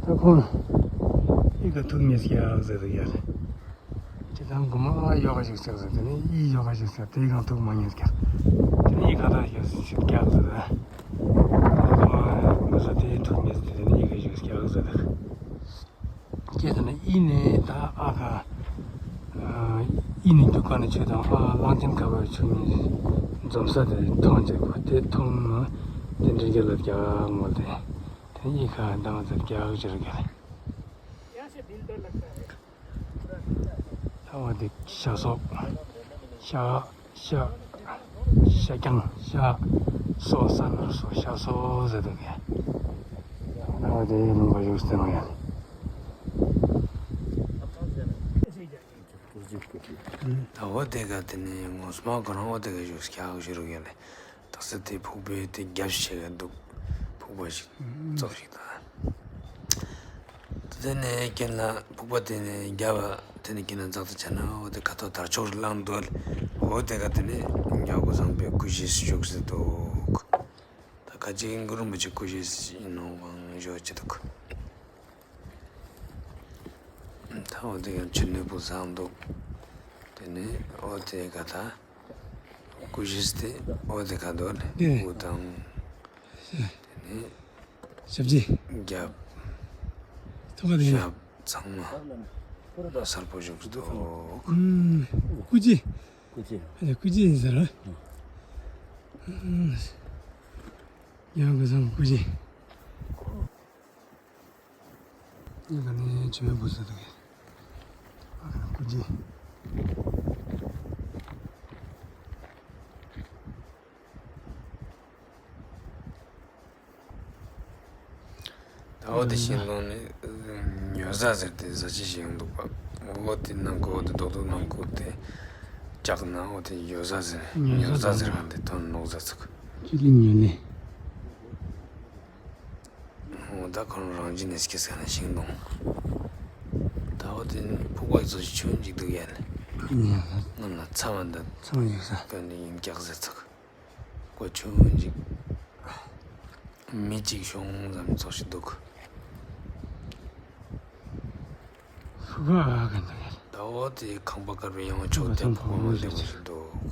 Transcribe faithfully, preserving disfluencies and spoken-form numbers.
ད་ཁོང་ཨི་ཁ་ཐུག་ཉེས་ཀྱག་ཟེར་ཡ་རེད། ཅི་དང་གོ་མ་ཨ་ཡོ་ག་ཞིག་ཟེར་ཟེར། དེ་ནས་ཨི་ཡོ་ག་ཞིག་ཟེར། དེ་གང་ཐུག་མ་ཉེས་ཀྱག་དེ་ནས་ཨི་ཁ་ཐག་ཞིག་ཟེར་ཀྱག་ཟེར། ཨ་ཁོང་ཨ་ཟེར་དེ་ཐུག་ཉེས་ཟེར། དེ་ནས་ཨི་ཁ་ཞིག་ཀྱག་ཟེར། སྐད་དེ་ནི་ཨི་ནས་ད་ཨ་ཁ། ཨི་ནས་འདུག་ག་ནས་ཆོས་དང་ཨ་གླང་ཆེན་ཁ་བའི་ཆོས་ནི་འཛོམས་ས་དེ་མཐོང་བྱེད་པ་དེ་མཐོང་ན་དེ་འདྲ་རྒྱ་ལ་རྒྱག་མོ་དེ་དེ་ཨི་ཁ་འདང་ཚད་རྒྱག་ཅེར་ག་རེད། ཨ་བ་དེ་ཤ་སོགས། ཤ། ཤ། ཤ་རྐྱང་། ཤ། སོ་ས་ནོར་སོ་ཤ་སོ་ཟེར་འདུག་གས། ཨ་བ་དེ་ལུང་པ་བཞུགས་ཟེར་ནོ་ཡ། ད་འོ་དེ་ག་དེ་ནས་ངོ་སོ་མ་ཁོ་རང་འོ་དེ་ག་བཞུགས་ཀྱག་བཞུགས་རུ་ཡ་ལེ། དག་ས་དེ་ཕུག་པའི་དེ་རྒྱབ་ཤེས་ཀ་འདུག་ཕུག་པ་ཞིག་ཙོག་ཞིག་དང་། དེ་ནས་ཀྱེན་ལ་ཕུག་པ་དེ་ནས་རྒྱབ་དེ་ནས་ཀྱེན་ལ་འཛག་ཏུ་ཆ་ན་འོ་དེ་ཁ་ཐོག་དར་ལྕོག་རེ་བླངས་འདུག་ལེ། འོ་དེ་ག་དེ་ནས་རྒྱབ་གོ་བཟང་པའི་སྐུ་གཞིས་བཞུགས་སུ་འདུག་ད་ཁ་ཅིག་གུ་རུ་མ་ཅིག་སྐུ་གཞིས་ཡིན་ནོ་གང་ཞོ་ཅི་འདུག་ད་འོ་དེ་ཡང་ཆུ་ནུས་པོ་བཟང་འདུག་དེ་ནས་འོ་དེ་ག་ད། སྐུ་གཞིས་དེ་འོ་དེ་ག་འདུག་ལེ། ཨེ། སྐུ་དང་། དེ་ནས་ཞབས་རྗེས། རྒྱབ། ཐོག་ཁ་དེ་ཡ། ཞབས་ཚང་མ་གསལ་པོ་བཞུགས་འདུག་ཨུམ། སྐུ་རྗེས། སྐུ་རྗེས། ཨ་ཅག་སྐུ་རྗེས་ཡིན་ཟེར་ར། ཨུམ། ཡང་སྐུ་བཟང་སྐུ་རྗེས། ཨ་ཁ་ནས་ཆོས་བུ་ཟེར་འདུག་ཨ་ཁ་ནས་སྐུ་རྗེས། ད་འོ་དེ་ཤིང་སྡོང་ནི་ཉོ་ཟ་ཟེར་ཏེ་ཟ་ཆས་ཤིག་ཡོང་འདུག་པ། འོ་དེ་ནང་ཁུལ་འོ་དེ་རྡོག་རྡོག་ནང་ཁུལ་དེ་བཅག་ན་འོ་དེ་ཉོ་ཟ་ཟེར། ཉོ་ཟ་ཉོ་ཟ་ཟེར་ག་འདི་དོན་ནོག་ཟ་ཚུགས། ཅི་ལི་ཉོ་ནི། འོ་ད་ཁོ་རང་རང་བཞིན་ནས་སྐྱེས་ས་ནས་ཤིང་སྡོང་། ད་འོ་དེ་ཕུག་པ་ཚོ་ཆུང་ཅིག་འདུག་ཡ་ལེ། ཉོ་ཟ། ང་ལ་ཚ་བ་འདི་ཚང་ཡོད་ས། དོན་ནི་ཡིན་ཀྱག་ཟེར་ཚུགས། ཀོ་ཆུང་ཅིག་མི་གཅིག་ཤོང་ཙམ་ཚོགས་ཤིག་འདུག་ཧུ་ག་ག་འདུག་ད་འོ་དེ་ཁང་པ་དཀར་པོའི་ཡང་ཕྱོགས་དེ་ཕུག་པ་མ་འདེམས་ཤིག་འདུག